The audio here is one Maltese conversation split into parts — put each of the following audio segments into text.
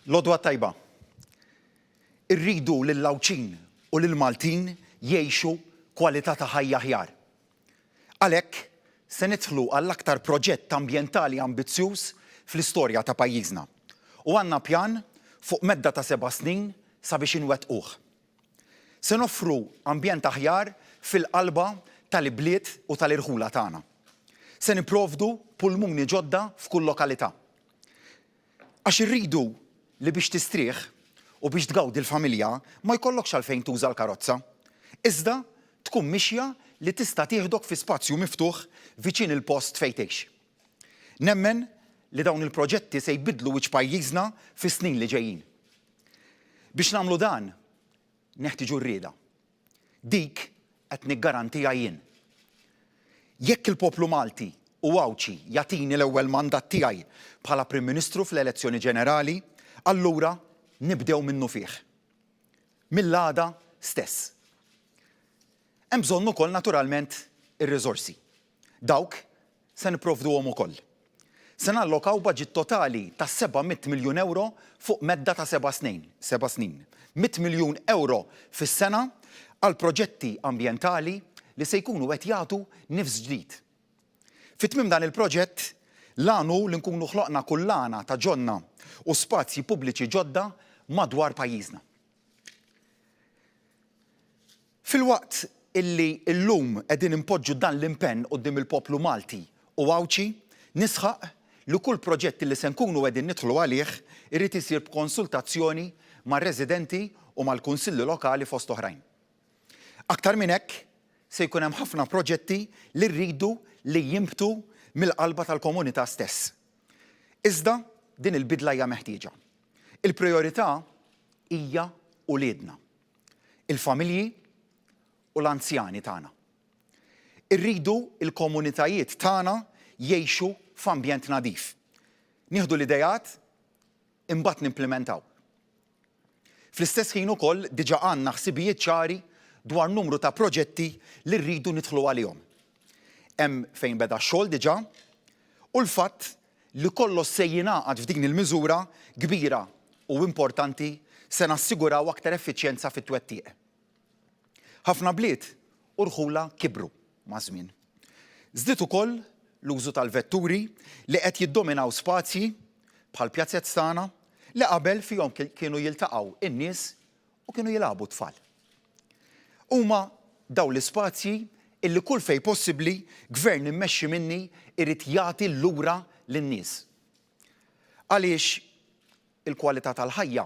L-għodwa t-tajba. Irridu lill-Għawdxin u lill-Maltin jgħixu kwalità ta' ħajja aħjar. Għalhekk, se nidħlu għall-aktar proġett ambjentali ambizzjuż fl-istorja ta' pajjiżna u għandna pjan fuq medda ta' seba' snin sabiex inwettquh. Se noffru ambjent aħjar fil-qalba tal-ibliet u tal-irħula tagħna. Se nipprovdu pulmuni ġodda f'kull lokalità. Għax irridu li biex tistrieħ u biex tgawdi l-familja ma jkollokx għalfejn tuża l-karozza, iżda tkun mixja li tista' tieħdok fi spazju miftuħ viċin il-post fejn tgħix. Nemmen li dawn il-proġetti se jbiddlu wiċċ pajjiżna fis-snin li ġejjin. Biex nagħmlu dan, neħtieġu r-rieda. Dik qed niggarantiha jien. Jekk il-poplu Malti u Għawdxi jagħtini l-ewwel mandat tiegħi bħala Prim Ministru fl-elezzjoni ġenerali, allura nibdew minnufih. Mill-għada stess. Hemm bżonn ukoll naturalment ir-riżorsi. Dawk se nipprovduhom ukoll. Se nallokaw baġit totali ta' 700 miljun ewro fuq medda ta' seba' snin, seba' snin. Mitt miljun ewro fis-sena għal proġetti ambjentali li se jkunu qed jagħtu nifs ġdid. Fi tmiem dan il-proġett, l-għan hu li nkunu ħloqna kullana ta' ġonna u spazji pubbliċi ġodda madwar pajjiżna. Filwaqt illi llum qegħdin inpoġġu dan l-impenn quddiem il-poplu Malti u Għawdxi, nisħaq li kull proġett illi se nkunu qegħdin nidħlu għalih irid isir b'konsultazzjoni mar-residenti u mal-kunsilli lokali fost oħrajn. Aktar minn hekk, se jkun hemm ħafna proġetti li rridu li jinbtu mill-qalba tal-komunità stess. Iżda din il-bidla hija meħtieġa. Il-prijorità hija uliedna. il-familji u l-anzjani tagħna. Irridu l-komunitajiet tagħna jgħixu f'ambjent nadif. Nieħdu l-ideat, imbagħad nimplimentaw. Fl-istess ħin ukoll diġà għandna ħsibijiet ċari dwar numru ta' proġetti li rridu nidħlu għalihom. Hemm fejn beda x-xogħol diġà u l-fatt li kollox se jingħaqad f'din il-miżura kbira u importanti se nassiguraw aktar effiċjenza fit-twettiq. Ħafna bliet u rħula kibru maż-żmien. Żdied ukoll l-użu tal-vetturi li qed jiddominaw spazji bħall-pjazez tagħna li qabel fihom kienu jiltaqgħu n-nies u kienu jilagħbu t-tfal. Huma dawn l-ispazji illi kull fejn possibbli gvern immexxi minni jrid jagħti lura lin-nies. Għaliex il-kwalità tal-ħajja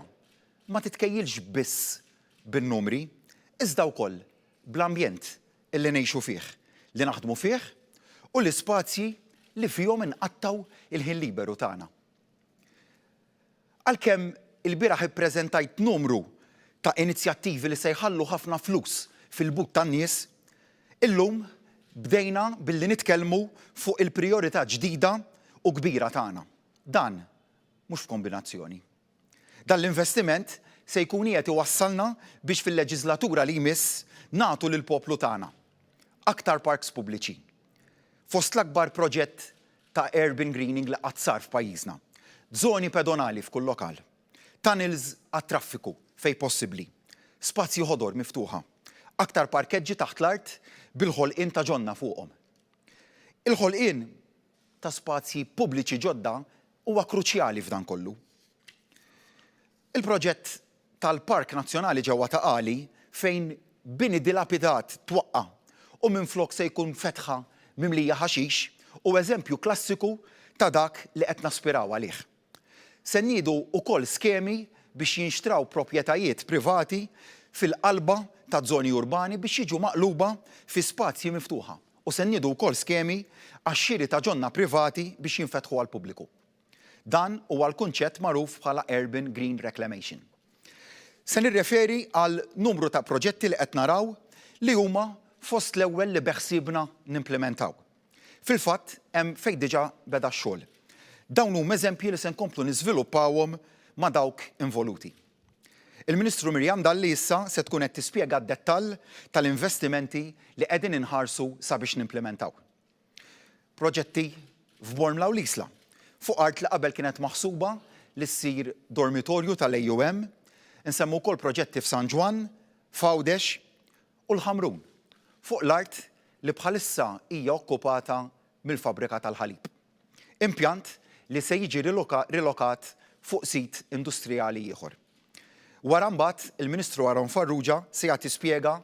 ma titkejjilx biss bin-numri, iżda wkoll bl-ambjent illi ngħixu fih, li naħdmu fih u l-ispazji li fihom inqattgħu l-ħin liberu tagħna. Għalkemm ilbieraħ ippreżentajt numru ta' inizjattivi li se jħallu ħafna flus fil-but tan-nies, illum bdejna billi nitkellmu fuq il-prijorità ġdida u kbira tagħna. Dan mhux f'kombinazzjoni. Dan l-investiment se jkun qiegħed iwassalna biex fil-leġiżlatura li jmiss nagħtu lill-poplu tagħna aktar parks pubbliċi. Fost l-akbar proġett ta' urban greening li qatt sar f'pajjiżna. Żoni pedonali f'kull lokal. Tunnels għat-traffiku fejn possibbli. Spazji ħodor miftuħa. Aktar parkeġġi taħt l-art bil-ħolqien ta' ġonna fuqhom. Il-ħolqien ta' spazji pubbliċi ġodda huwa kruċjali f'dan kollu. Il-proġett tal-Park Nazzjonali ġewwa Ta' Qali fejn bini dilapidat twaqqa' u minflok se jkun fetħa mimlija ħaxix hu eżempju klassiku ta' dak li qed naspiraw għalih. Se nniedu wkoll skemi biex jinxtraw proprjetajiet privati fil-qalba ta' żoni urbani biex jiġu maqluba fi spazji miftuħa u se nniedu wkoll skemi għax-xiri ta' ġonna privati biex jinfetħu għall-pubbliku. Dan huwa l-kunċett magħruf bħala Urban Green Reclamation. Se nirreferi għal numru ta' proġetti li qed naraw li huma fost l-ewwel li beħsiebna nimplimentaw. Fil-fatt hemm fejn diġà beda x-xogħol. Dawn huma eżempji li se nkomplu niżviluppawhom ma' dawk involuti. Il-Ministru Miriam Dalli issa se tkun qed tispjega d-dettall tal-investimenti li qegħdin inħarsu sabiex nimplimentaw. Proġetti f'Bormla u l-Isla, fuq art li qabel kienet maħsuba li ssir dormitorju tal-AUM, insemmu wkoll proġetti f'San Ġwann, f'Għawdex u l-Ħamrun, fuq l-art li bħalissa hija okkupata mill-fabbrika tal-ħalib. Impjant li se jiġi rilokat fuq sit industrijali ieħor. Wara mbagħad il-Ministru Aaron Farrugia se jagħti spjega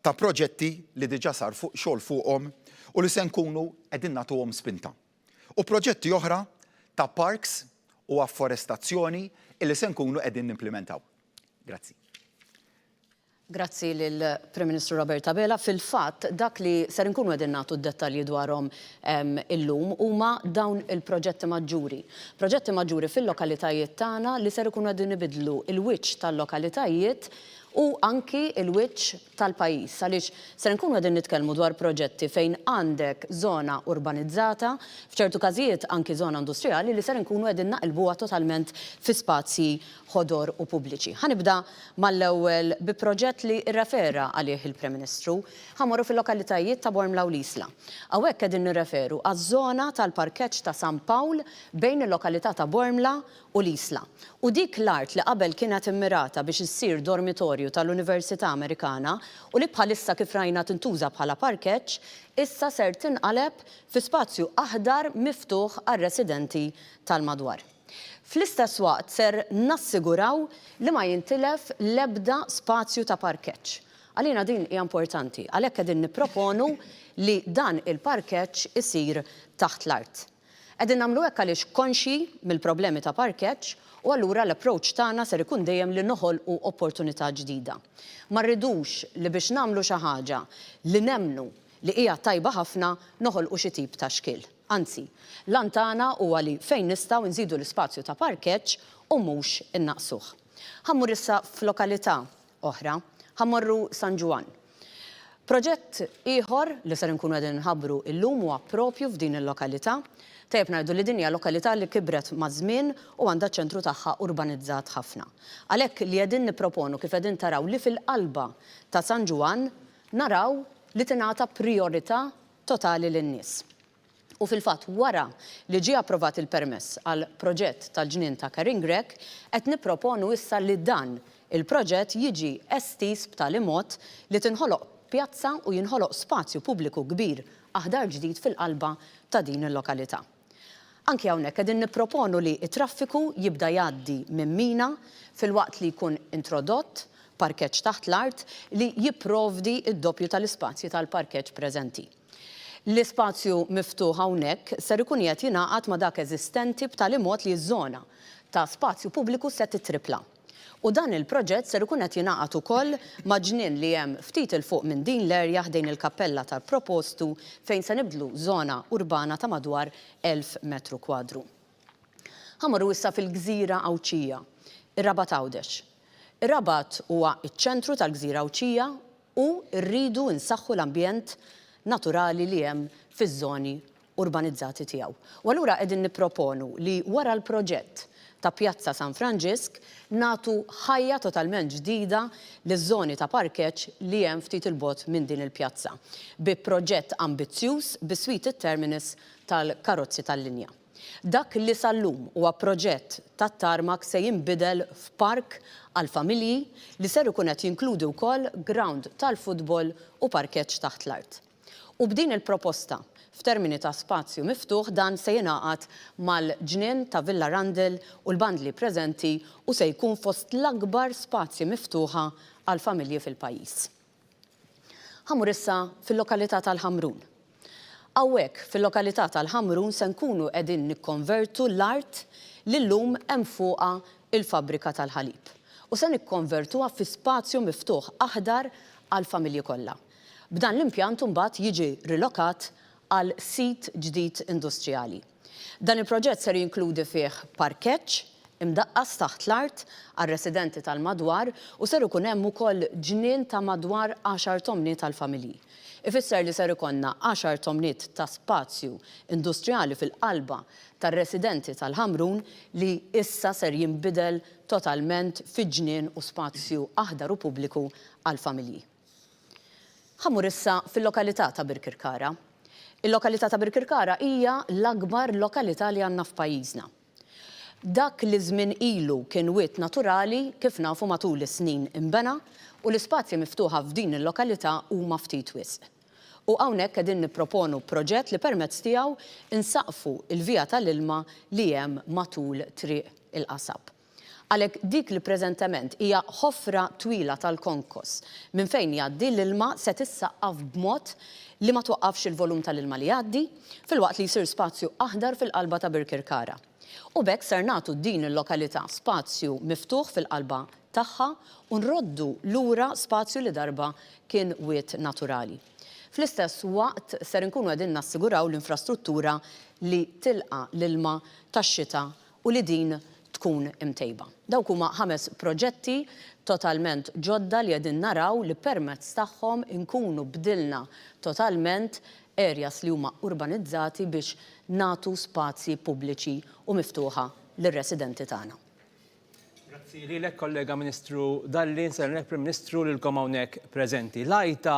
ta' proġetti li diġà sar fuq xogħol fuqhom u li se nkunu qegħdin nagħtuhom spinta. U proġetti oħra ta' parks u afforestazzjoni illi se nkunu qegħdin nimplimentaw. Grazzi. Grazzi lill-Prim Ministru Robert Abela. Fil-fatt, dak li ser inkunu qegħdin nagħtu d-dettalji dwarhom illum huma dawn il-proġetti maġġuri. Proġetti maġġuri fil-lokalitajiet tagħna li ser ikunu qegħdin ibiddlu l-wiċċ tal-lokalitajiet u anki l-wiċċ tal-pajjiż. Għaliex ser inkunu qegħdin nitkellmu dwar proġetti fejn għandek żona urbanizzata, f'ċertu każijiet anki żona industrijali li ser inkunu qegħdin naqilbuha totalment fi spazji ħodor u pubbliċi. Ħa nibda mal-ewwel bi proġett li rrefera għalih il-Prim Ministru. Ħa mmorru fil-lokalitajiet ta' Bormla u l-Isla. Hawnhekk qegħdin nirreferu għaż-żona tal-parkeġġ ta' San Pawl bejn il-lokalità ta' Bormla u l-Isla. U dik l-art li qabel kienet immirata biex issir dormitorju tal-Università Amerikana u li bħalissa kif rajna tintuża bħala parkeġġ, issa ser tinqaleb fi spazju aħdar miftuħ għar-residenti tal-madwar. Fl-istess waqt ser nassiguraw li ma jintilef l-ebda spazju ta' parkeġġ. Għalina din hija importanti, għalhekk qegħdin nipproponu li dan il-parkeġġ isir taħt l-art. Qegħdin nagħmlu hekk għaliex konxji mill-problemi ta' parkeġġ u allura l-approach tagħna ser ikun dejjem li noħolqu opportunità ġdida. Ma rridux li biex nagħmlu xi ħaġa li nemmnu li hija tajba ħafna noħolqu xi tip ta' xkiel. Anzi, l-għan tagħna huwa li fejn nistgħu nżidu l-ispazju ta' parkeġġ u mhux innaqqsuh. Ħa mmur issa f'lokalità oħra. Ħa mmorru San Ġwann. Proġett ieħor li ser inkunu qegħdin inħabbru illum huwa propju f'din il-lokalità. Tajjeb ngħidu li din hija lokalità li kibret maż-żmien u għandha ċ-ċentru tagħha urbanizzat ħafna. Għalhekk li qegħdin nipproponu kif qegħdin taraw li fil-qalba ta' San Ġwann naraw li tingħata prijorità totali lin-nies. U fil-fatt wara li ġie approvat il-permess għall-proġett tal-ġnien ta' Karin Grech, qed nipproponu issa li dan il-proġett jiġi estiż b'tali mod li tinħoloq pjazza u jinħoloq spazju pubbliku kbir aħdar ġdid fil-qalba ta' din il-lokalità. Anki hawnhekk qegħdin nipproponu li t-traffiku jibda jgħaddi minn mina filwaqt li jkun introdott parkeġġ taħt l-art li jipprovdi d-doppju tal-ispazji tal-parkeġġ preżenti. L-ispazju miftuħ hawnhekk ser ikun qiegħed jingħaqad ma' dak eżistenti b'tali mod li ż-żona ta' spazju pubbliku se tittripla. U dan il-proġett ser ikun qed jingħaqad ukoll ma' ġnien li hemm ftit 'il fuq minn din l-erja ħdejn il-kappella tal-Propostu fejn se nibdlu żona urbana ta' madwar 1,000 metru kwadru. Ħa mmorru issa fil-gżira Għawdxija, ir-Rabat Għawdex. Ir-Rabat huwa ċ-ċentru tal-gżira Għawdxija u rridu nsaħħu l-ambjent naturali li hemm fiż-żoni urbanizzati tiegħu. U allura qegħdin nipproponu li wara l-proġett ta' Pjazza San Franġisk nagħtu ħajja totalment ġdida liż-żoni ta' parkeġġ li hemm ftit 'il bogħod minn din il-pjazza bi proġett ambizzjuż biswit it-terminus tal-karozzi tal-linja. Dak li sal-lum huwa proġett tat-tarmac se jinbidel f'park għall-familji li ser ikun qed jinkludi wkoll grawnd tal-futbol u parkeġġ taħt l-art. U b'din il-proposta, f'termini ta' spazju miftuħ dan se jingħaqad mal-ġnien ta' Villa Rundle u l-bandli preżenti u se jkun fost l-akbar spazji miftuħa għall-familji fil-pajjiż. Ħa mmur issa fil-lokalità tal-Ħamrun. Hawnhekk fil-lokalità tal-Ħamrun se nkunu qegħdin nikkonvertu l-art li llum hemm fuqha il-fabbrika tal-ħalib u se nikkonvertuha fi spazju miftuħ aħdar għall-familji kollha. B'dan l-impjant imbagħad jiġi rilokat għal sit ġdid industrijali. Dan il-proġett ser jinkludi fih parkeġġ imdaqqas taħt l-art għar-residenti tal-madwar u ser ikun hemm ukoll ġnien ta' madwar għaxar tomniet għall-familji. Ifisser li ser ikollna għaxar tomniet ta' spazju industrijali fil-qalba tar-residenti tal-Ħamrun li issa ser jinbidel totalment fi ġnien u spazju aħdar u pubbliku għall-familji. Ħa mmur issa fil-lokalità ta' Birkirkara. Il-lokalità ta' Birkirkara hija l-akbar lokalità li għandna f'pajjiżna. Dak li żmien ilu kien wied naturali, kif nafu matul is-snin inbena u l-ispazji miftuħa f'din il-lokalità huma ftit wisq. U hawnhekk qegħdin nipproponu proġett li permezz tiegħu nsaqqfu l-vija tal-ilma li hemm matul Triq il-Qasab. Għalhekk dik li preżentement hija ħofra twila tal-konkos minn fejn jgħaddi l-ilma se tissaqqaf b'mod li ma twaqqafx il-volum tal-ilma li jgħaddi, filwaqt li jsir spazju aħdar fil-qalba ta' Birkirkara. U b'hekk ser nagħtu din il-lokalità spazju miftuħ fil-qalba tagħha u nroddu lura spazju li darba kien wied naturali. Fl-istess waqt ser inkunu qegħdin nassiguraw l-infrastruttura li tilqa' l-ilma tax-xita u li din tkun imtejba. Dawk huma ħames proġetti totalment ġodda li qegħdin naraw li permezz tagħhom inkunu bdilna totalment areas li huma urbanizzati biex nagħtu spazji pubbliċi u miftuħa lir-residenti tagħna. Grazzi lilek kollega Ministru Dalli, nsellmlek Prim Ministru lilkom hawnhekk preżenti. L-għajta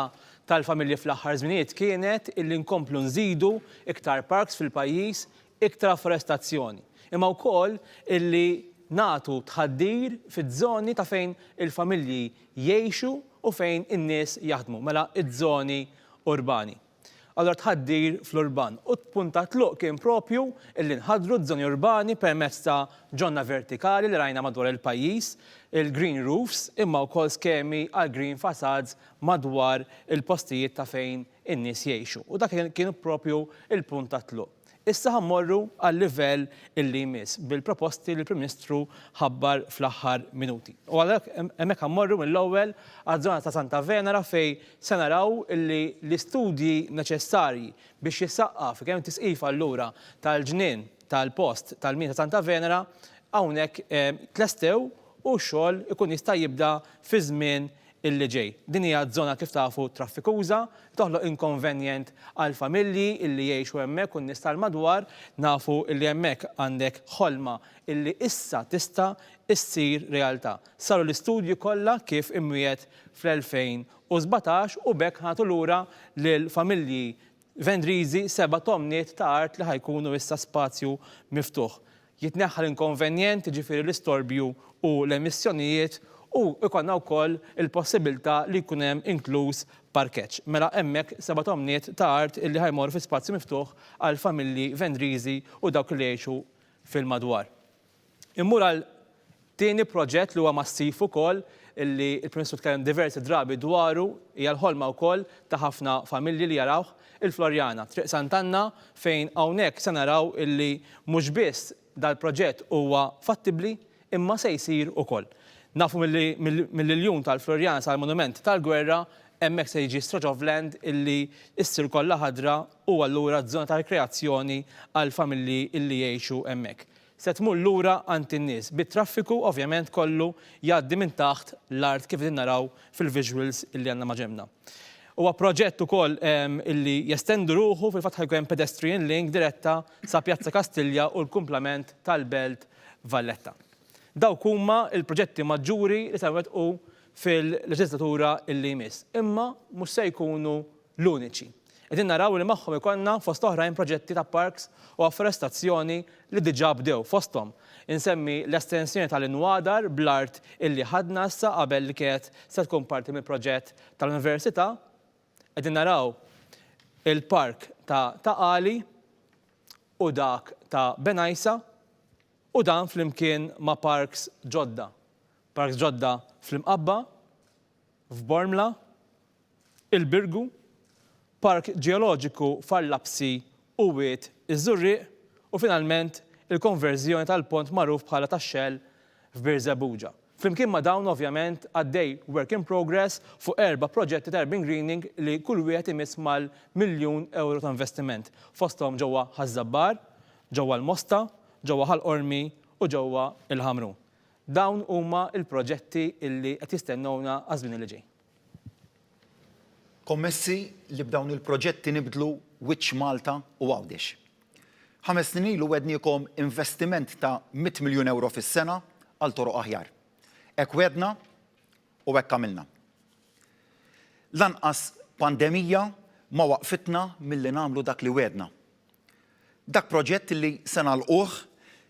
tal-familji fl-aħħar żminijiet kienet illi nkomplu nżidu iktar parks fil-pajjiż, iktar afforestazzjoni, imma wkoll illi nagħtu tħaddir fiż-żoni ta' fejn il-familji jgħixu u fejn in-nies jaħdmu, mela ż-żoni urbani. Allura tħaddir fl-urban. U t-punt ta' tluq kien propju illi nħaddru ż-żoni urbani permezz ta' ġonna vertikali li rajna madwar il-pajjiż, il-green roofs, imma wkoll skemi għal green facades madwar il-postijiet ta' fejn in-nies jgħixu. U dak kien propju l-punt tat-tluq. Issa ħa mmorru għal-livell illi jmiss bil-proposti li l-Prim Ministru ħabbar fl-aħħar minuti. U għalhekk hemmhekk ħa mmorru mill-ewwel għaż-żona ta' Santa Venera fejn se naraw illi l-istudji neċessarji biex jissaqqaf, kemm tisqif allura tal-ġnien tal-post tal-mina ta' Santa Venera hawnhekk tlestew u x-xogħol ikun jista' jibda fi żmien illi ġej. Din hija żona kif tafu traffikuża, toħloq inkonvenjent għall-familji illi jgħixu hemmhekk u n-nies tal-madwar, nafu illi hemmhekk għandek ħolma illi issa tista' issir realtà. Saru l-istudji kollha kif imwiegħed fl-2017 u b'hekk ħa nagħtu lura lill-familji Vendriżi seba' tomniet ta' art li ħa jkunu issa spazju miftuħ. Jitneħħa l-inkonvenjent, jiġifieri l-istorbju u l-emissjonijiet u jkollna wkoll il-possibilità li jkun hemm inkluż parkeġġ. Mela hemmhekk seba' tomniet ta' art illi ħa jmorru fi spazju miftuħ għall-familji Vendriżi u dawk li jgħixu fil-madwar. Immur għal tieni proġett li huwa massiv ukoll illi l-Prim Ministru tkellem diversi drabi dwaru, hija l-ħolma wkoll ta' ħafna familji li jarawh, il-Floriana, Triq Sant'Anna fejn hawnhekk se naraw illi mhux biss dal-proġett huwa fattibbli imma se jsir ukoll. Nafu milli mill-iljun tal-Floriana sal-Monument tal-Gwerra hemmhekk se jiġi stretch of land illi ssir kollha ħadra u allura żona ta' rikreazzjoni għall-familji illi jgħixu hemmhekk. Se tmur lura għand in-nies, bit-traffiku ovvjament kollu jgħaddi minn taħt l-art kif qegħdin naraw fil-visuals illi għandna maġenbna. Huwa proġett ukoll illi jestendu ruħu, fil-fatt ħa jkun hemm pedestrian link diretta sa Pjazza Kastilja u l-kumplament tal-Belt Valletta. Dawk huma l-proġetti maġġuri li se nwettqu fil-leġislatura illi jmiss, imma mhux se jkunu l-uniċi. Qegħdin naraw li magħhom ikollna fost oħrajn proġetti ta' parks u afforestazzjoni li diġà bdew, fosthom insemmi l-estensjoni tal-Inwadar bl-art illi ħadna issa qabel li kienet se tkun parti mill-proġett tal-Università. Qegħdin naraw il-park ta' Ta' Qali u dak ta' Bengħajsa u dan flimkien ma' parks ġodda. Parks ġodda fl-Imqabba, f'Bormla, il-Birgu, Park Ġeoloġiku f'Għar-Lapsi u Wied iż-Żurrieq u finalment il-konverżjoni tal-pont magħruf bħala tax-Shell f'Birżebbuġa. Flimkien ma' dawn ovvjament għaddej work in progress fuq erba' proġetti ta' urban greening li kull wieħed imiss mal-miljun ewro ta' investiment, fosthom ġewwa Ħaż-Żabbar, ġewwa l-Mosta, ġewwa Ħal Qormi u ġewwa l-Ħamrun. Dawn huma l-proġetti li qed jistennewna għaż-żmien li ġej. Kommessi li b'dawn il-proġetti nibdlu wiċċ Malta u Għawdex. Ħames snin ilu wegħdniekom investiment ta' 100 miljun ewro fis-sena għal toroq aħjar. Hekk wegħdna u hekk għamilna. Lanqas pandemija ma waqqfitna milli nagħmlu dak li wegħdna. Dak proġett li se nagħlquh.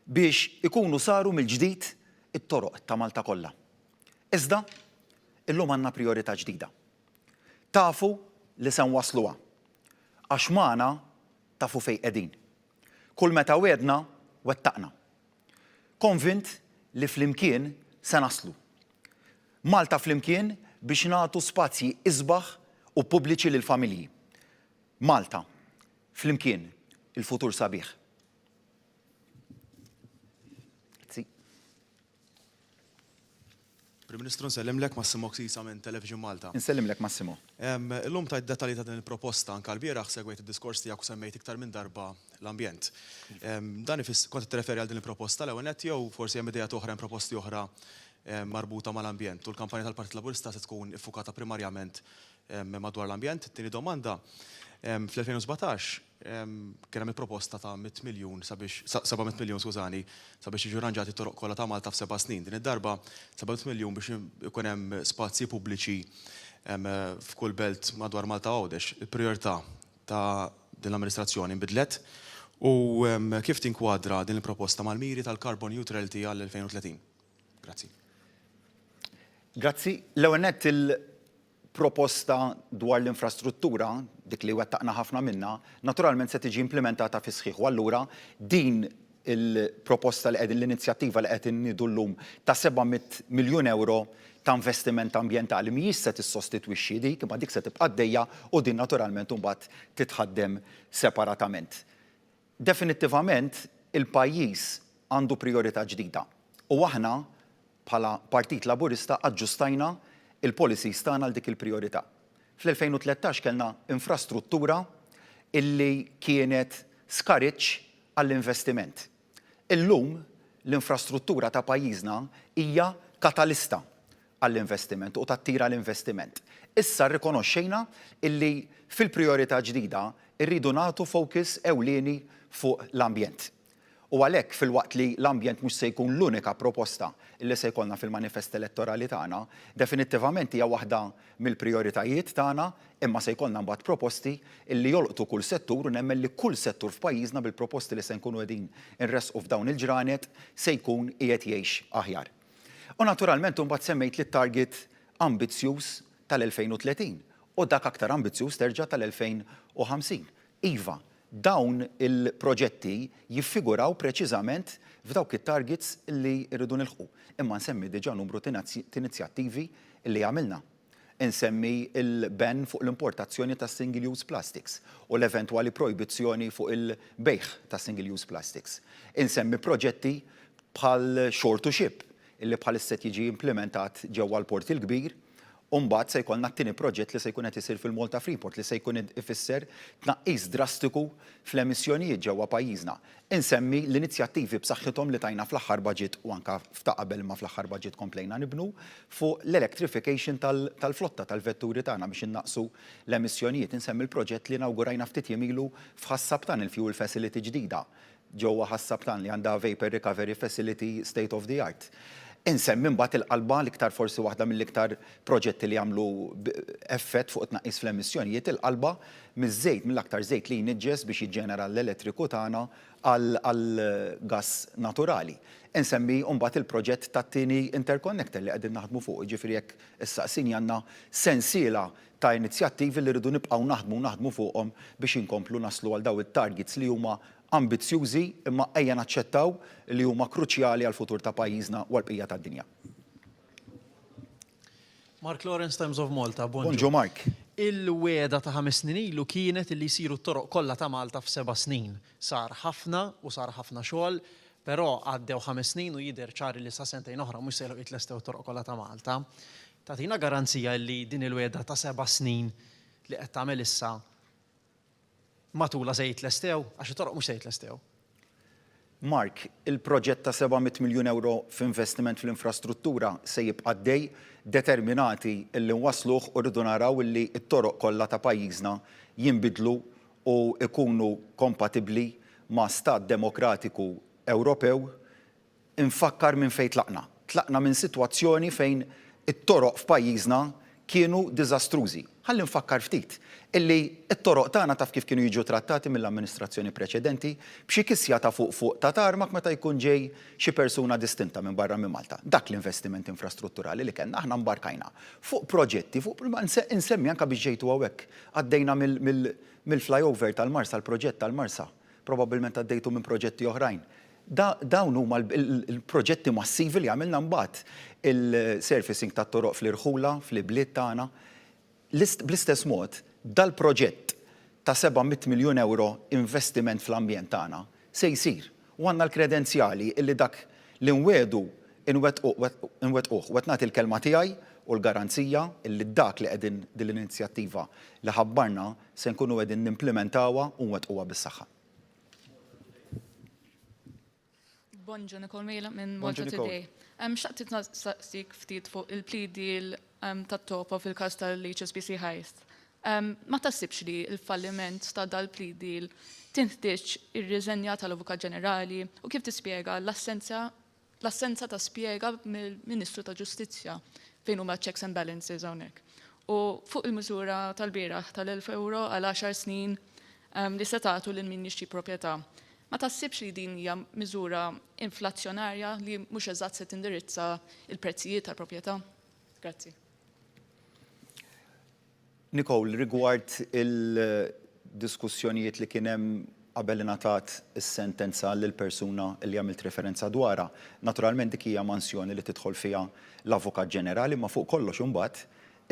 biex ikunu saru mill-ġdid it-toroq ta' Malta kollha. Iżda, illum għandna prijorità ġdida. Tafu li se nwassluha. Għax magħna tafu fejn qegħdin. Kull meta wegħdna, wettaqna. Konvint li flimkien se naslu. Malta flimkien biex nagħtu spazji isbaħ u pubbliċi lill-familji. Malta, flimkien, il-futur sabiħ. Grazzi. Prim Ministru nsellimlek Massimo Xisa minn Television Malta. Insellimlek Massimo. Illum tajt dettalji ta' din il-proposta anke lbieraħ segwejt id-diskors tiegħek u semmejt iktar minn darba l-ambjent. Dan ifisser kont qed tirreferi għal din il-proposta l-ewwel nett jew forsi hemm ideat oħra hemm proposti oħra marbuta mal-ambjent u l-kampanja tal-Partit Laburista se tkun iffukata primarjament madwar l-ambjent? It-tieni domanda, fl-2017 Kien hemm il-proposta ta' mitt miljun sabiex, 700 miljun skużani, sabiex jiġu rranġati t-toroq kollha ta' Malta f'seba' snin. Din id-darba 700 miljun biex ikun hemm spazji pubbliċi f'kull belt madwar Malta u Għawdex. Il-prijorità ta' din l-amministrazzjoni nbidlet u kif tinkwadra din il-proposta mal-miri tal-carbon neutrality għall-2030? Grazzi. Grazzi. L-ewwel nett il proposta dwar l-infrastruttura, dik li wettaqna ħafna minnha, naturalment se tiġi implimentata fis-sħiħ u allura din il-proposta li qegħdin, l-inizjattiva li qed inniedu llum ta' 700 miljun ewro ta' investiment ambjentali mhijiex se tissostitwixxi dik, imma dik se tibqa' għaddejja u din naturalment imbagħad titħaddem separatament. Definittivament il-pajjiż għandu prijorità ġdida u aħna bħala Partit Laburista aġġustajna l-policies tagħna għal dik il-prijorità. Fl-2013 kellna infrastruttura illi kienet skariġġ għall-investiment. Illum l-infrastruttura ta' pajjiżna hija katalista għall-investiment u tattira l-investiment. Issa rrikonoxxejna illi fil-prijorità ġdida rridu nagħtu focus ewlieni fuq l-ambjent. U għalhekk filwaqt li l-ambjent mhux se jkun l-unika proposta li se jkollna fil-manifest elettorali tagħna, definittivament hija waħda mill-prijoritajiet tagħna imma se jkollna mbagħad proposti li jolqtu kull settur u nemmen li kull settur f'pajjiżna bil-proposti li se nkunu qegħdin inressqu f'dawn il-ġranet se jkun qiegħed jgħix aħjar. U naturalment imbagħad semmejt lit-target ambizzjuż tal-2030 u dak aktar ambizzjuż terġa' tal-2050. Iva, dawn il-proġetti jiffiguraw preċiżament f'dawk it-targets li rridu nilħqu. Imma nsemmi diġà numru t'inizjattivi li għamilna. Insemmi l-ban fuq l-importazzjoni ta' single use plastics u l-eventwali projbizzjoni fuq il-bejgħ ta' single use plastics. Insemmi proġetti bħal shore to ship illi bħalissa qed jiġi implimentat ġewwa l-Port il-Kbir U mbagħad se jkollna t-tieni proġett li se jkun qed isir fil-Malta Freeport li se jkun ifisser tnaqqis drastiku fl-emissjonijiet ġewwa pajjiżna. Insemmi l-inizjattivi b'saħħithom li tajna fl-aħħar budget u anke f'ta' qabel imma fl-aħħar budget komplejna nibnu fuq l-electrification tal-flotta tal-vetturi tagħna biex innaqqsu l-emissjonijiet. Insemmi l-proġett li inawgurajna ftit jiem ilu f'Ħas Sabtan, il-fuel facility ġdida ġewwa Ħas-Sabtan li għandha Vapour Recovery Facility state of the art. Insemmi mbagħad il-qalba, l-iktar forsi waħda mill-iktar proġetti li jagħmlu effett fuq it-tnaqqis fl-emissjonijiet, il-qalba miż-żejt, mill-aktar żejt li jniġġes biex jiġġenera l-elettriku tagħna għall-gass naturali. Insemmi mbagħad il-proġett tat-tieni interconnector li qegħdin naħdmu fuqu, jiġifieri jekk issaqsini għandna sensiela ta' inizjattivi li rridu nibqgħu naħdmu u naħdmu fuqhom biex inkomplu naslu għal dawn it-targets li huma ambizzjużi imma ejja naċċettaw li huma kruċjali għall-futur ta' pajjiżna u għall-bqija tad-dinja. Mark Lawrence, Times of Malta, bonġu. Bonġu Mark. Il-wegħda ta' ħames snin ilu kienet illi jsiru t-toroq kollha ta' Malta f'seba' snin. Sar ħafna u sar ħafna xogħol, però għaddew ħames snin u jidher ċar illi sa sentejn oħra mhux se jilħqu jitlestew it-toroq kollha ta' Malta. Tagħtina garanzija illi din il-wegħda ta' seba' snin li qed tagħmel issa matulha se jitlestew? Għax it-toroq mhux se jitlestew. Mark, il-proġett ta' 700 miljun ewro f'investiment fl-infrastruttura se jibqa' għaddej, determinati illi nwassluh u rridu naraw illi t-toroq kollha ta' pajjiżna jinbidlu u jkunu kompatibbli ma' stat demokratiku Ewropew Infakkar minn fejn tlaqna. Tlaqna minn sitwazzjoni fejn it-toroq f'pajjiżna kienu diżastrużi. Ħalli nfakkar ftit illi t-toroq tagħna taf kif kienu jiġu trattati mill-amministrazzjoni preċedenti? B'xi kisja ta' fuq fuq ta' tarmak meta jkun ġej xi persuna distinta minn barra minn Malta. Dak l-investiment infrastrutturali li kellna aħna mbarkajna fuq proġetti, fuq insemmi anke biex ġejtu hawnhekk għaddejna mill-flyover tal-Marsa, l-proġett tal-Marsa. Probabbilment għaddejtu minn proġetti oħrajn. Dawn huma l-proġetti massivi li għamilna mbagħad il-surfacing tat-toroq fl-irħula, fl-ibliet tagħna. Bl-istess mod, dal-proġett ta' 700 miljun ewro investiment fl-ambjent tagħna se jsir u għandna l-kredenzjali illi dak li nwiegħdu nwettquh u qed nagħti l-kelma tiegħi u l-garanzija illi dak li qegħdin din l-inizjattiva li ħabbarna se nkunu qegħdin nimplimentawha u nwettquha bis-saħħa. Bonġu, Nicole Mejla minn Malta Today. Xtaqt nistaqsik ftit fuq il-plea deal tat-Topo fil-każ tal-HSBC heist. Ma taħsibx li l-falliment ta' dal-plea deal tinħtieġ ir-riżenja tal-Avukat Ġenerali u kif tispjega l-assenza l-assenza ta' spjega mill-Ministru ta' Ġustizzja fejn huma checks and balances hawnhekk. U fuq il-miżura tal-bieraħ tal-1000 ewro għal għaxar snin li se tagħtu lil min jixtri proprjetà. Ma taħsibx li din hija miżura inflazzjonarja li mhux eżatt se tindirizza l-prezzijiet tal-proprjetà? Grazzi. Nicole, rigward il-diskussjonijiet li kien hemm qabel ingħatat is-sentenza lill-persuna li għamilt referenza dwarha, naturalment dik hija mansjoni li tidħol fiha l-Avukat Ġenerali imma fuq kollox imbagħad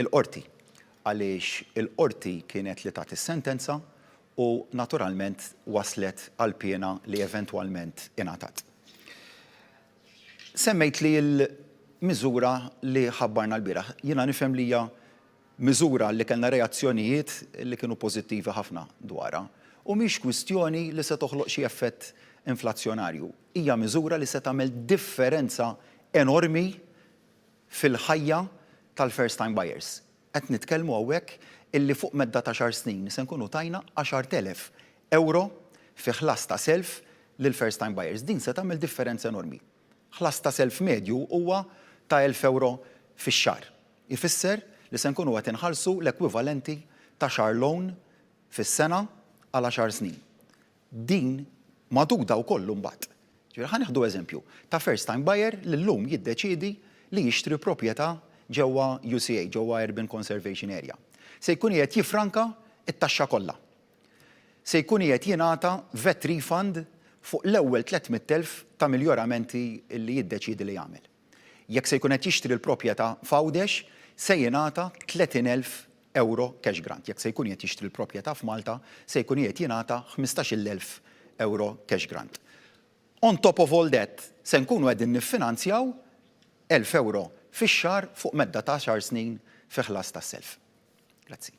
il-Qorti. Għaliex il-Qorti kienet li tat is-sentenza u naturalment waslet għall-piena li eventwalment ingħatat. Semmejt li l-miżura li ħabbarna lbieraħ, jiena nifhem li hija Miżura li kellna reazzjonijiet li kienu pożittivi ħafna dwarha. U mhix kwistjoni li se toħloq xi effett inflazzjonarju. Hija miżura li se tagħmel differenza enormi fil-ħajja tal-first time buyers. Qed nitkellmu hawnhekk illi fuq medda ta' għaxar snin se nkunu tajna 10,000 ewro fi ħlas ta' self lill-first time buyers. Din se tagħmel differenza enormi. Ħlas ta' self medju huwa ta' 1,000 ewro fix-xahar. Ifisser li se nkunu qed inħallsu l-ekwivalenti ta' xahar loan fis-sena għal għaxar snin. Din magħduda wkoll imbagħad. Ġifieri ħa nieħdu eżempju ta' first time buyer li llum jiddeċiedi li jixtri proprjetà ġewwa UCA, ġewwa Urban Conservation Area. Se jkun qiegħed jiffranka t-taxxa kollha. Se jkun qiegħed jingħata vat refund fuq l-ewwel 300,000 ta' miljoramenti li jiddeċiedi li jagħmel. Jekk se jkun qed jixtri l-proprjetà f'Għawdex, se jingħata 30,000 ewro cash grant. Jekk se jkun qiegħed jixtri l-proprjetà f'Malta, se jkun qiegħed jingħata 15,000 ewro cash grant. On top of all that, se nkunu qegħdin niffinanzjaw 1,000 ewro fix-xahar fuq medda ta' għaxar snin fi ħlas tas-self. Grazzi.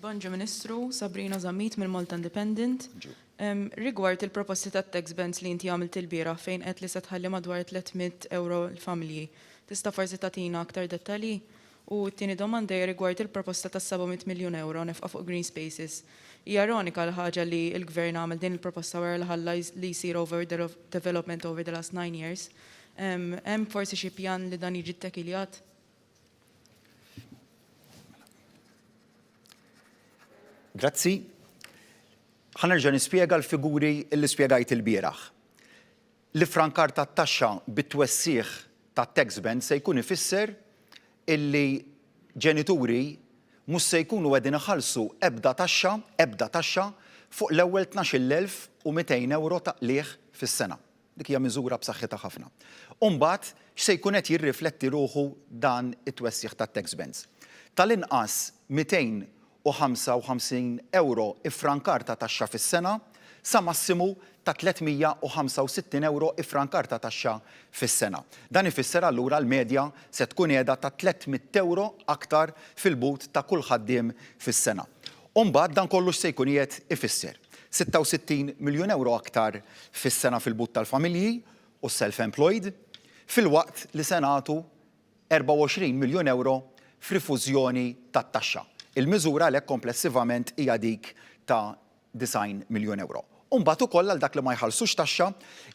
Bonġu Ministru, Sabrina Zammit mill-Malta Independent. Rigward il-proposti tat-tax bands li inti għamilt ilbieraħ fejn għedt li se tħalli madwar 300 ewro l-familji, tista' forsi tagħtina aktar dettalji? U t-tieni domanda hija rigward il-proposta tas-700 miljun ewro nefqa fuq green spaces. Hija ironika l-ħaġa li l-Gvern għamel din il-proposta wara li ħalla li jsir over development over the last nine years. Hemm forsi xi pjan li dan jiġi ttekiljat? Grazzi. Ħa nerġa' nispjega l-figuri li spjegajt ilbieraħ. L-iffrankar tat-taxxa bit-twessigħ tat-tax band se jkun ifisser illi ġenituri mhux se jkunu qegħdin iħallsu ebda taxxa, ebda taxxa, fuq l-ewwel 12,200 ewro ta' qligħ fis-sena. Dik hija miżura b'saħħitha ħafna. U mbagħad x'se jkun qed jirrifletti ruħu dan it-twessigħ tat-tax bands? Tal-inqas 255 ewro iffrankar ta' taxxa fis-sena sa massimu ta' 365 ewro iffrankar ta' taxxa fis-sena. Dan ifisser allura l-medja se tkun qiegħda ta' 300 ewro aktar fil-but ta' kull ħaddiem fis-sena. U mbagħad dan kollu x'se jkun qiegħed ifisser? 66 miljun ewro aktar fis-sena fil-but tal-familji u s-self-employed, filwaqt li se nagħtu 24 miljun ewro f'rifużjoni tat-taxxa. Il-miżura għalhekk komplessivament hija dik ta' 90 miljun ewro. U mbagħad ukoll għal dak li ma jħallsux taxxa,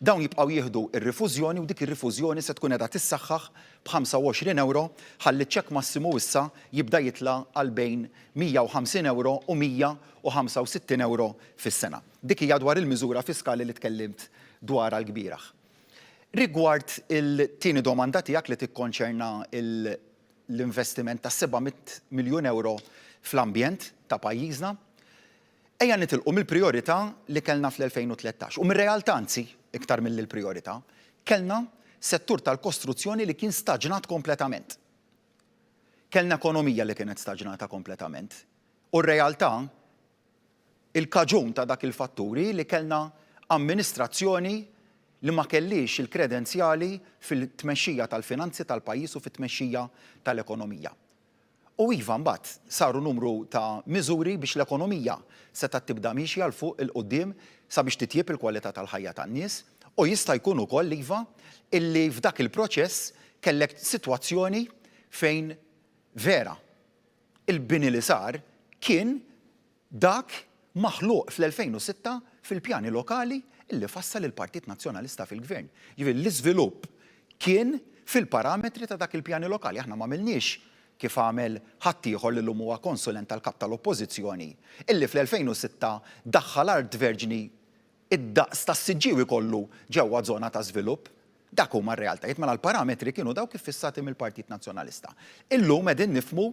dawn jibqgħu jieħdu r-rifużjoni u dik ir-rifużjoni se tkun qiegħda tissaħħaħ b'25 ewro ħalli ċ-ċekk massimu issa jibda jitla' għal bejn 150 ewro u 165 ewro fis-sena. Dik hija dwar il-miżura fiskali li tkellimt dwarha l-kbieraħ. Rigward il-tieni domanda tiegħek li tikkonċerna l-investiment ta' 700 miljun ewro fl-ambjent ta' pajjiżna, Ejja nitilqu mill-prijorità li kellna fl-2013, u mir-realtà anzi, iktar milli l-prijorità, kellna settur tal-kostruzzjoni li kien staġnat kompletament. Kellna ekonomija li kienet staġnata kompletament. U r-realtà, il-kaġun ta' dak il-fattur hi li kellna amministrazzjoni li ma kellhiex il-kredenzjali fil-tmexxija tal-finanzi tal-pajjiż u fit-tmexxija tal-ekonomija. U iva mbagħad saru numru ta' miżuri biex l-ekonomija setgħet tibda miexja 'l fuq 'il quddiem sabiex titjieb il-kwalità tal-ħajja tan-nies u jista' jkun ukoll iva illi f'dak il-proċess kellek sitwazzjoni fejn vera il-bini li sar kien Dak maħluq fl-2006 fil-pjani lokali li fassal il-Partit Nazzjonalista fil-Gvern. Jiġifieri l-iżvilupp kien fil-parametri ta' dak il-pjani lokali. Aħna m'għamilniex kif għamel ħaddieħor li llum huwa konsulent tal-Kap tal-Oppożizzjoni illi fl-2006 daħħal art verġni id-daqs tas-Siġġiewi kollu ġewwa żona ta' żvilupp. Dak huma r-realtajiet. Mela l-parametri kienu dawk iffissati mill-Partit Nazzjonalista. Illum qegħdin nifhmu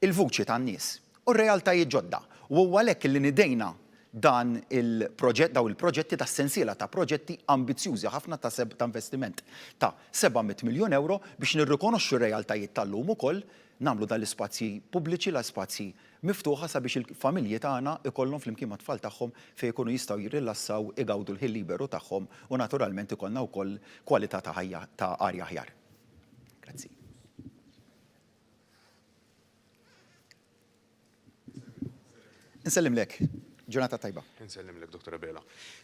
il-vuċi tan-nies u r-realtajiet ġodda. U huwa għalhekk li nidejna dan il-proġett, dawn il-proġetti, das-sensiela ta' proġetti ambizzjużi ħafna ta' ta' investiment ta' 700 miljun ewro biex nirrikonoxxu r-realtajiet tal-lum ukoll, nagħmlu dan l-ispazji pubbliċi, l-ispazji miftuħa sabiex il-familji tagħna ikollhom flimkien mat-tfal tagħhom fejn ikunu jistgħu jirrilassaw, igawdu l-ħin liberu tagħhom u naturalment ikollna wkoll kwalità ta' ħajja ta' arja aħjar. Grazzi. Insellimlek. Ġurnata tajba. Insellimlek, Dottor Abela.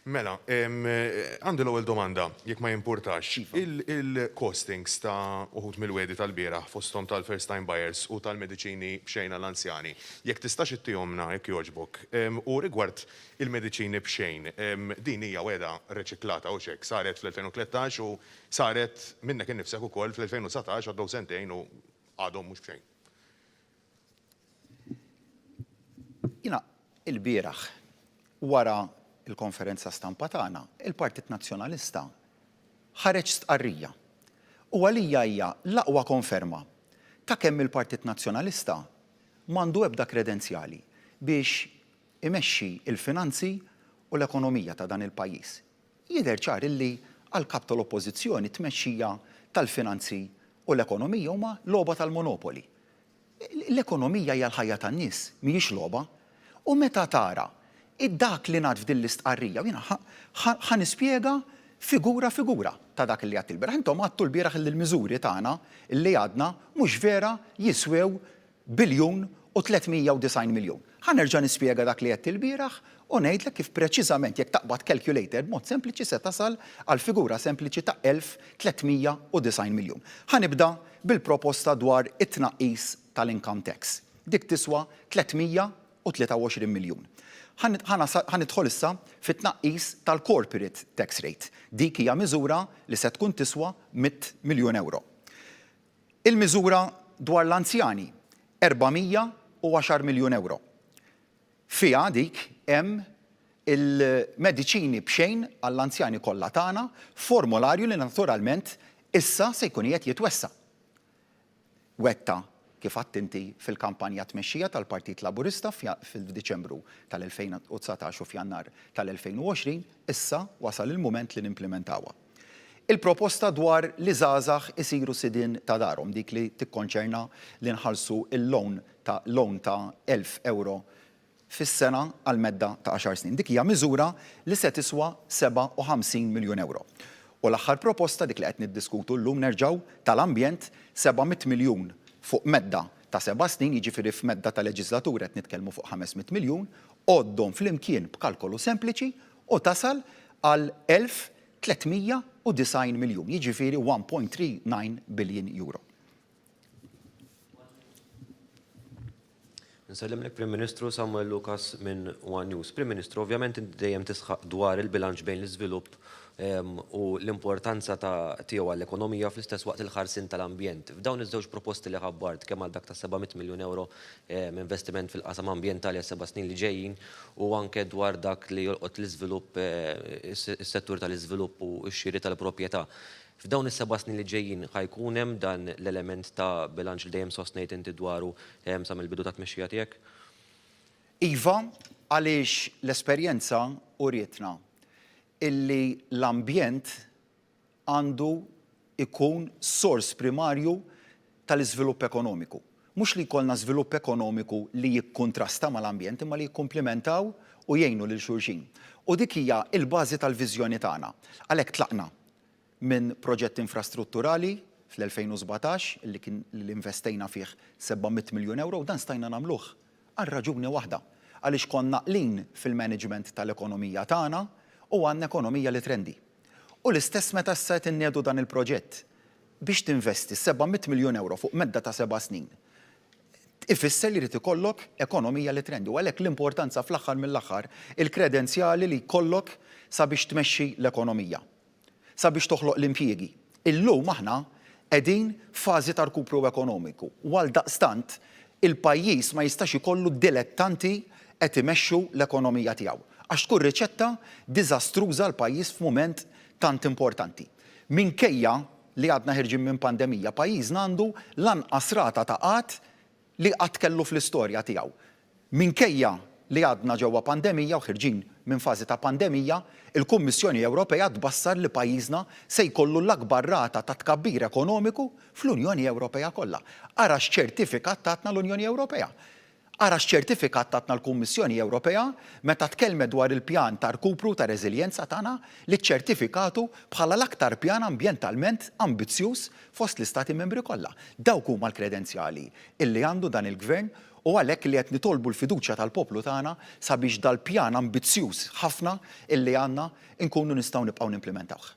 Mela, għandi l-ewwel domanda, jekk ma jimpurtax. Iva. Il-costings ta' uħud mill-wegħdi tal-bieraħ fosthom tal-first time buyers u tal-mediċini b'xejn għall-anzjani, jekk tistax ittihomna jekk jogħġbok. U rigward il-mediċini b'xejn, din hija wegħda reċiklata hux hekk? Saret fl-2013 u Saret minnek innifsek ukoll fl-2019 għaddew sentejn u għadhom mhux b'xejn. Jiena ilbieraħ wara l-konferenza stampa tagħna, il-Partit Nazzjonalista ħareġ stqarrija. U għalija hija l-aqwa konferma ta' kemm il-Partit Nazzjonalista m'għandu ebda kredenzjali biex imexxi l-finanzi u l-ekonomija ta' dan il-pajjiż. Jidher ċar illi għall-Kap tal-Oppożizzjoni t-tmexxija tal-finanzi u l-ekonomija huma logħba tal-monopoli. L-ekonomija hija l-ħajja tan-nies, mhijiex logħba. U meta tara dak li ngħad f'din l-istqarrija, u jiena ħa nispjega figura figura ta' dak li għedt ilbieraħ. Intom għedtu lbieraħ illi l-miżuri tagħna li għadna mhux vera jiswew biljun u 390 miljun. Ħa nerġa' nispjega dak li għedt ilbieraħ u ngħidlek kif preċiżament jekk taqbad calculator b'mod sempliċi se tasal għal figura sempliċi ta' 1,390 miljun. Ħa nibda bil-proposta dwar it-tnaqqis tal-income tax. Dik tiswa 323 miljun. Ħa nidħol issa fit-tnaqqis tal-corporate tax rate. Dik hija miżura li se tkun tiswa 100 miljun ewro. Il-miżura dwar l-anzjani, 410 miljun ewro. Fiha dik hemm il-mediċini b'xejn għall-anzjani kollha tagħna, formolarju li naturalment issa se jkun qiegħed jitwessa'. Wegħdtha, kif għedt inti, fil-kampanja tmexxija tal-Partit Laburista f'Diċembru tal-2019 u f'Jannar tal-2020, issa wasal il-mument li nimplimentawha. Il-proposta dwar li żgħażagħ isiru sidien ta' darhom, dik li tikkonċerna li nħallsu l-loan ta' loan ta' 1,000 ewro fis-sena għal medda ta' għaxar snin. Dik hija miżura li se tiswa 57 miljun ewro. U l-aħħar proposta, dik li qed niddiskutu llum nerġgħu, tal-ambjent, 700 miljun fuq medda ta' seba' snin, jiġifieri f'medda ta' leġiżlatura qed nitkellmu fuq 500 miljun, għoddhom flimkien b'kalkolu sempliċi u tasal għal 1,390 miljun, jiġifieri 1.39 billion euro. Nsellimlek Prim Ministru, Samuel Lucas minn one News. Prim Ministru, ovvjament inti dejjem tisħaq dwar il-bilanċ bejn l-iżvilupp u l-importanza ta' tiegħu għall-ekonomija fl-istess waqt il-ħarsien tal-ambjent. F'dawn iż-żewġ proposti li ħabbart kemm għal dak ta' 700 miljun ewro investiment fil-qasam ambjentali għas-seba' snin li ġejjin u anke dwar dak li jolqot l-iżvilupp is-settur tal-iżvilupp u x-xiri tal-proprjetà. F'dawn is-seba' snin li ġejjin ħa jkun hemm dan l-element ta' bilanċ li dejjem sostnejt inti dwaru sa mill-bidu tat-tmexxija tiegħek? Iva, għaliex l-esperjenza urietna illi l-ambjent għandu jkun sors primarju tal-iżvilupp ekonomiku. Mhux li jkollna żvilupp ekonomiku li jikkuntrasta mal-ambjent imma li jikkumplimentaw u jgħinu lil xulxin. U dik hija l-bażi tal-viżjoni tagħna. Għalhekk tlaqna minn proġett infrastrutturali fl-2017 li kien li investejna fih 700 miljun ewro u dan stajna nagħmluh għal raġuni waħda, għaliex konna għaqlin fil-management tal-ekonomija tagħna u għandna ekonomija li trendi. U l-istess meta issa qed inniedu dan il-proġett. Biex tinvesti 700 miljun ewro fuq medda ta' seba' snin, ifisser li jrid ikollok ekonomija li trendi. U għalhekk l-importanza fl-aħħar mill-aħħar il-kredenzjali li jkollok sabiex tmexxi l-ekonomija. Sabiex toħloq l-impjiegi. Illum aħna qegħdin f'fażi ta' rkupru ekonomiku u għaldaqstant il-pajjiż ma jistax ikollu dilettanti qed imexxu l-ekonomija tiegħu. Għax tkun riċetta diżastruża għall-pajjiż f'mument tant importanti. Minkejja li għadna ħerġin minn pandemija, pajjiżna għandu l-anqas rata ta' qgħad li qatt kellu fl-istorja tiegħu. Minkejja li għadna ġewwa pandemija u ħerġin minn fażi ta' pandemija, il-Kummissjoni Ewropea tbassar li pajjiżna se jkollu l-akbar rata ta' tkabbir ekonomiku fl-Unjoni Ewropea kollha. Ara x'ċertifikat tatna l-Unjoni Ewropea. Ara x'ċertifikat tatna l-Kummissjoni Ewropea meta tkellmet dwar il-pjan ta' rkupru u ta' reżiljenza tagħna li ċċertifikatu bħala l-aktar pjan ambjentalment ambizzjuż fost l-Istati Membri kollha. Dawk huma l-kredenzjali illi għandu dan il-Gvern u għalhekk li qed nitolbu l-fiduċja tal-poplu tagħna sabiex dal-pjan ambizzjuż ħafna illi għandna nkunu nistgħu nibqgħu nimplimentawh.